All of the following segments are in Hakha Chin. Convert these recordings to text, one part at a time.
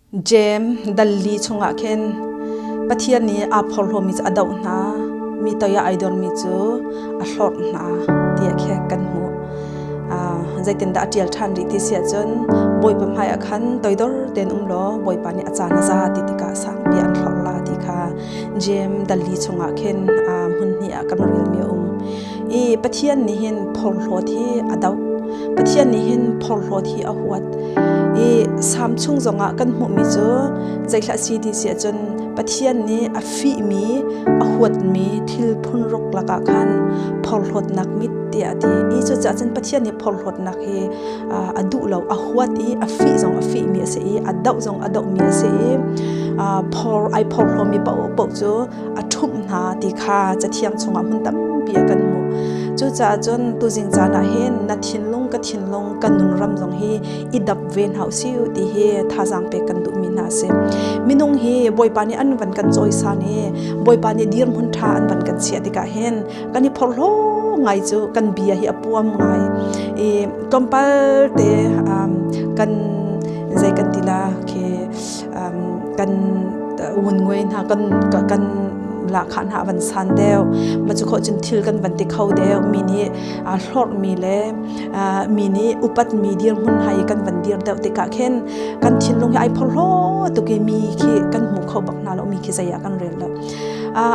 Jeim dal li chungah khin Pathian nih aa phorhlawmi cu a doh hna, mi toi ah ai dormi cu a hlorh hna tiah khi kan hmuh. Zeitindah a ṭial ṭhan rih ti si ahcun Bawipa hmaiah khan toidor tein um law Bawipa nih a caan a za ti tikah sangpi an hlorh la ti kha Jeim dal li chungah khin hmun hnih ah kan relmi a um. I Pathian nih hin phorhlawt hi a doh. Pathian nih hin phorhlawt hi a huat. I Salm chung zongah kan hmuhmi cu zeihlah si ti si ahcun Pathian nih a fihmi, a huatmi thil phun ruk lakah khan phorhlawtnak mit tiah a ti. I cucaah cun Pathian nih phorhlawtnak hi a duh lo, a huat i a fih zong a fihmi a si i a doh zong a dohmi a si i phor ai phorhlawmi paohpaoh cu a ṭhumh hna ti kha Cathiang chungah hmun tampi ah kan hmuh. Cucaah cun tuzing caan ah hin na thinlung ka thinlung kan nunram zong hi i dap ve hna usih ti hi thazaang pek kan duhmi hna a si. Minung hi Bawipa nih an van kan cawisan i Bawipa nih dirhmun ṭha an van kan chiah tikah hin kan i phorhlaw ngai cu kan bia hi a puam ngai. I tlawmpal te kan zei kan ti la khi kan wun nguai hna kan kan lahkhah hna van san deuh ma cu khawh cun thil kan van ti kho deuh mi nih hlorhmi le mi nih upatmi dirhmun hna i kan van dir deuh tikah khin kan thinlung hi ai phorhlaw tuk i mi khi kan hmu kho bak hna lo mi khi zei ah kan rel lo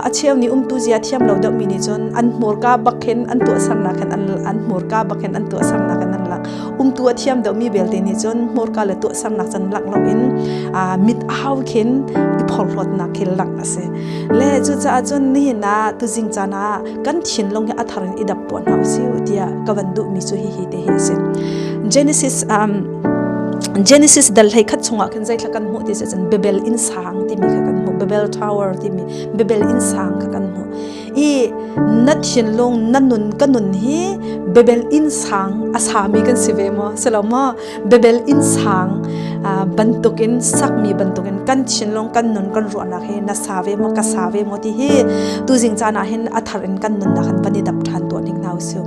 a cheu nih umtu zia thiam lo deuh mi nih cun an hmurka bak khin an tuahsernak khin an hmurka bak khin an tuahsernak in an lak umtu a thiam deuh mi belte nih cun hmurka le tuahsernak cun lak lo in mit au khin i phorhlawtnak khi lak a si le cucaah cun nihin ah tuzing caan ah kan thinlung hi a thar in i dap tuah hna usih tiah ka van duhmi cu hihi te hi a si. Genesis Genesis dal hlei khat chungah khin zeithla kan hmuh ti cun Babel inn sang timi kha kan hmuh Babel Tower timi Babel inn sang kha kan hmuh i na thinlung na nun ka nun hi Babel inn sang a sami kan si ve maw si lo maw Babel inn sang bantukin sakmi bantukin kan thinlung kan nun kan ruahnak hi na sa ve maw ka sa ve maw ti hi tuzing caan ah hin a thar in kan nunnak han van i dap ṭhan tuah ning hna usih.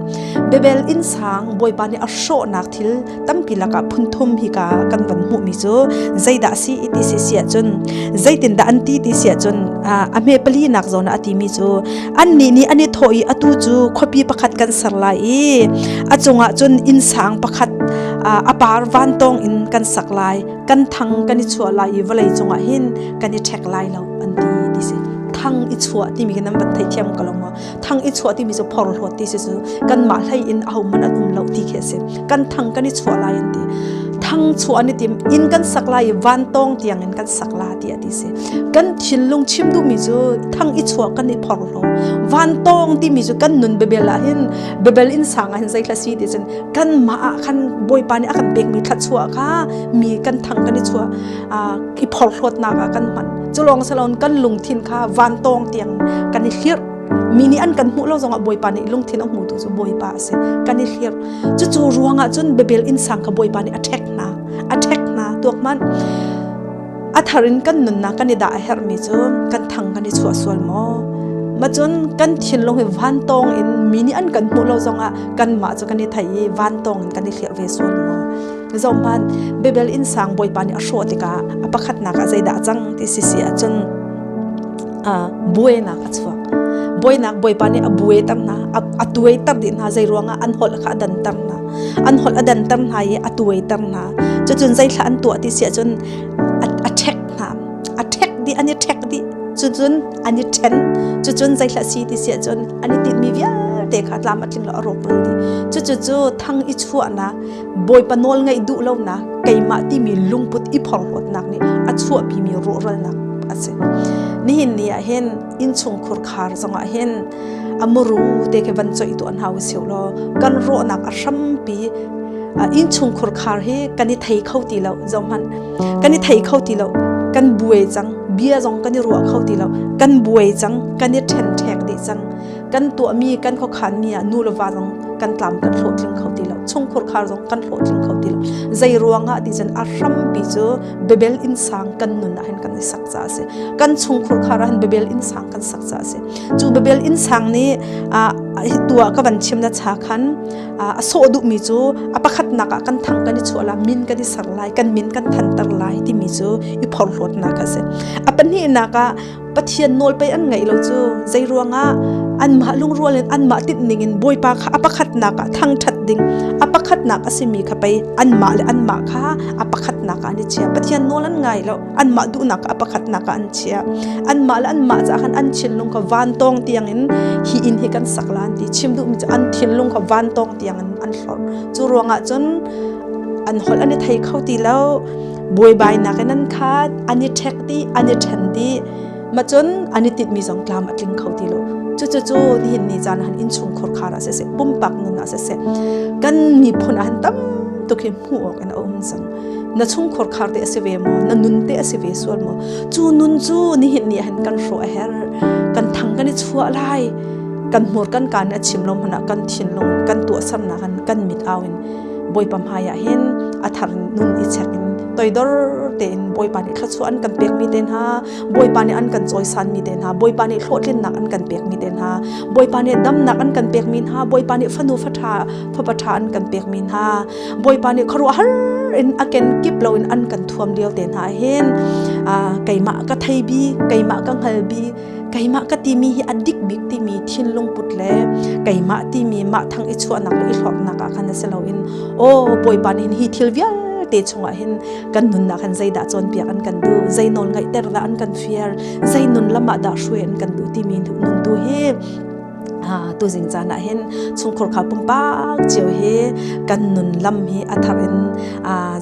Babel inn sang Bawipa nih a hrawhnak thil tampi lakah phunthum hi ka kan van hmuhmi cu zeidah si ti si si ahcun zeitindah an ti ti si ahcun a hme pali nak zawn ah a timi cu annih nih an i thawh i atu cu khuapi pakhat kan ser lai i a cungah cun inn sang pakhat a par vantawng in kan sak lai kan thang kan i chuah lai i vawlei cungah hin kan i ṭhek lai lo an ti ti si thang i chuah timi khi nan van theithiam ko lo maw thang i chuah timi cu phorhlawt ti si cu kanmah hlei in ahohmanh an um lo ti khi a si kan thang kan i chuah lai an ti thang chuah an i tim inn kan sak lai i vantawng tiang in kan sak la ti a ti si kan thinlung chim duhmi cu thang i chuah kan i phorhlaw vantawng timi cu kan nun bebel ah hin bebel inn sang ah hin zeithla si ti cun kan mah ah khan bawipa nih a kan pekmi thluachuah kha mi kan thang kan i chuah i phorhlawtnak ah kan hman cu lawng salon kan lungthin kha vantawng tiang kan i hlirh mi nih an kan hmuh lo zongah bawipa nih lungthin a hmutu cu bawipa a si kan i hlirh cucu ruangah cun bebel inn sang kha bawipa nih a ṭhek hna a ṭhek hna tuak hmanh a thar in kan nunnak kan i dah a herhmi cu kan thang kan i chuah sual maw ma cun kan thinlung hi vantawng in mi nih an kan hmuh lo zongah kanmah cu kan i thei i vantawng in kan i hlirh ve sual maw zohhmanh Babel inn sang bawipa nih a hrawh tikah a pakhatnak ah zeidah a cang ti si si ahcun buainak a chuak buainak bawipa nih a buaiter hna a tuaiter dih hna zei ruangah an holh kha a danter hna an holh a danter hna i a tuaiter hna cucun zeithla an tuah ti si ahcun a ṭhek hna a ṭhek dih an i ṭhek dih cucun an i ṭhen cucun zeithla si ti si ahcun an i tinhmi vialte kha tlam a tling lo a rawk ral dih cucu cu thang i chuahnak bawipa nawl ngaih duh lonak keimah timi lungput i phorhlawtnak nih a chuahpimi rawhralnak a si nihin ni ah hin innchungkhur khar zongah hin a muru te khi van coih tu an hau siu law kan rawhnak a hrampi innchungkhur khar hi kan i thei kho ti lo zohhmanh kan i thei kho ti lo kan buai cang bia zong kan i ruah kho ti lo kan buai cang kan i ṭhenṭhek dih cang kan tuahmi kan khuakhanmi ah nu le va zong kan tlam kan hlawhtling kho ti lo chungkhur khar zong kan hlawhtling kho ti lo zei ruangah ti cun a hrampi cu Babel inn sang kan nun ah hin kan i sak ca a si kan chungkhur khar ah hin Babel inn sang kan sak ca a si cu Babel inn sang nih Tuah ka van chim na cha khan a sawh duhmi cu a pakhatnak ah kan thang kan i chuah lai, min kan i ser lai, kan min kan thanter lai timi cu i phorhlawtnak a si. A pahnihnak ah Pathian nawl pei an ngaih lo cu zei ruangah anmah lungrual in anmah tinh ning in Bawipa kha a pakhatnak ah thangṭhat ding a pakhatnak a simi kha pei anmah le anmah kha a pakhatnak ah an i chia. Pathian nawl an ngai lo, anmah duhnak kha a pakhatnak ah an chia. Anmah le anmah caah khan an thinlung kha vantawng tiang in hi inn hi kan sak la an ti. Chim duhmi cu an thinlung kha vantawng tiang in an hlorh. Cu ruangah cun an holh an i thei kho ti lo. Buaibainak in an khat, an i ṭhek dih, an i ṭhen dih. Ma cun an i tinhmi zong tlam a tling kho ti lo. Cucu nihin ni caan han innchungkhar khar ah siseh, pumpak nun ah siseh, kan miphun ah han tam tuk hi hmuh awk in a um cang. Na chungkhar khar te a si ve maw? Na nun te a si ve sual maw? Cu nun cu nihin ni ah hin kan hrawh a herh. Kan thang kan i chuah lai. Kan hmur kan kaan a chim lo hmanh ah kan thinlung kan tuahsernak in kan mit au in Bawipa hmai ah hin a thar nun i chek in toidor tein Bawipa nih thluachuah an kan pekmi te hna, Bawipa nih an kan cawisanmi te hna, Bawipa nih hlawhtlinnak an kan pekmi te hna, Bawipa nih damnak an kan pekmi hna, Bawipa nih fanu faṭha fapa ṭha an kan pekmi hna, Bawipa nih khuaruahhar in a ken kip loin an kan thuam lio te hna hin keimah ka thei bi, keimah ka hngal bi, keimah ka timi hi a dik bik timi thinlung put le keimah timi mah thang i chuahnak le i hlawknak ah khan a si loin aw Bawipa nih hi thil vialte chungah hin kan nunnak hin zeidah cawnpiak an kan duh, zei nawl ngaihter dah an kan fial, zei nun lam ah dah hruai an kan duh timi nun tu hi tuzing caan ah hin chungkhur kha pumpak cio hi kan nun lam hi a thar in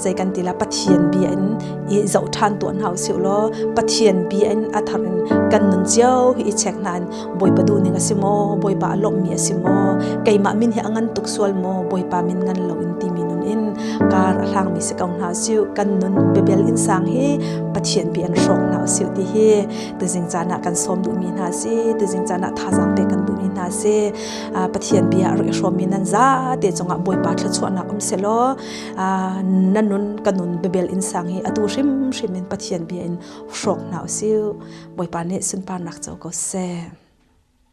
zei kan ti la Pathian bia in i zoh ṭhan tuah hna usih law Pathian bia in a thar in kan nun cio hi i check hna in Bawipa duhning a si maw, Bawipa a lawmhmi a si maw, keimah min hi a ngan tuk sual maw, Bawipa min ngan lo in timi nun in kar a hlangmi si ko hna usih. Kan nun Babel innsang hi Pathian bia in hrawk hna usih ti hi tuzing caan ah kan sawm duhmi hna si, tuzing caan ah thazaang pek kan duhmi hna si. Pathian bia a rak i hrawmmi nan zate cungah Bawipa thluachuahnak um selaw na nun ka nun Babel innsang hi atu hrimhrim in Pathian bia in hrawk hna usih. Bawipa nih sunparnak co ko seh.